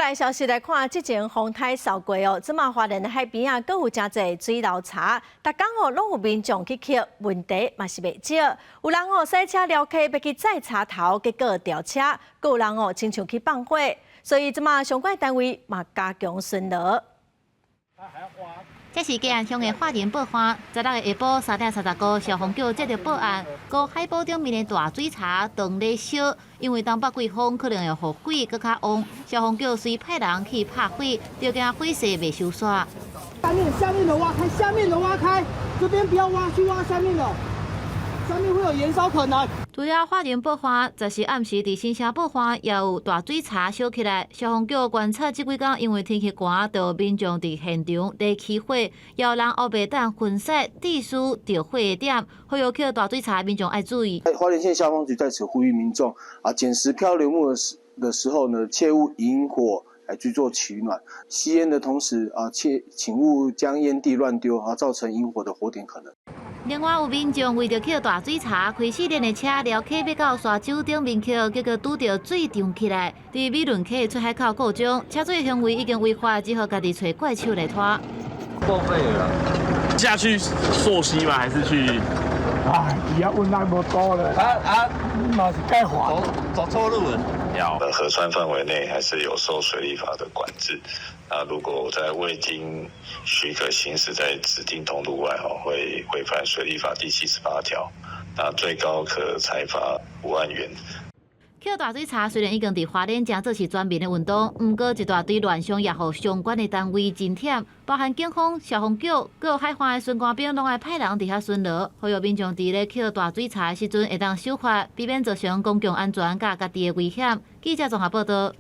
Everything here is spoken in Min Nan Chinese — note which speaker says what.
Speaker 1: 界消息來看，之前風颱掃過哦，這馬花蓮的海邊啊，閣有誠濟水流柴，逐工哦攏有民眾去抾，問題嘛是袂少。有人哦駛車撩溪欲去載柴頭，結果掉車；閣有人哦親像去放火，所以這馬相關單位嘛加強巡邏。
Speaker 2: 這是嘉安鄉的化仁報岸，16日下晡3點35，消防局接到報案，講海埔頂面的大水柴當咧燒，因為東北季風可能會予火閣較旺，消防局隨派人去拍火，就驚火勢袂收煞。
Speaker 3: 下面下面的挖開，下面的挖開，這邊不要挖，去挖下面的，下面會有延燒可能。
Speaker 2: 除了化仁報岸，10日暗時佇新社報岸也有大水柴燒起來。消防局觀察這幾工，因為天氣寒，就民眾佇現場咧起火，也有人烏白等熏曬地書著火點，呼籲抾大水柴民眾愛注意。
Speaker 4: 花蓮縣消防局在此呼籲民眾啊，撿拾漂流木的時候呢，切勿引火來去做取暖，吸煙的同時啊，切請勿將煙蒂亂丟啊，造成引火的火點可能。
Speaker 2: 另外有民眾為著抾大水柴，開四輪的車撩溪欲到沙洲頂面抾，結果拄著水漲起來，佇美崙溪出海口故障，車主行為已經違法，只好家己揣怪手來拖。
Speaker 5: 報廢了。
Speaker 6: 下去溯溪嗎？還是去？
Speaker 7: 唉，只要問那麼多了。啊啊，嘛是該還。
Speaker 5: 走錯路了。
Speaker 6: 要。
Speaker 8: 河川範圍內還是有受水利法的管制。那如果在未經許可行駛在指定通路外，吼，會違反水利法第78條，那最高可裁罰5萬元。
Speaker 2: 抾大水柴雖然已經佇花蓮誠做是全民的運動，毋過一大堆亂象也予相關的單位真忝，包含警方、消防局、閣海岸的巡官兵，攏愛派人佇遐巡邏，呼籲民眾佇咧抾大水柴的時陣會當守法，避免造成公共安全佮家己的危險。記者綜合報道。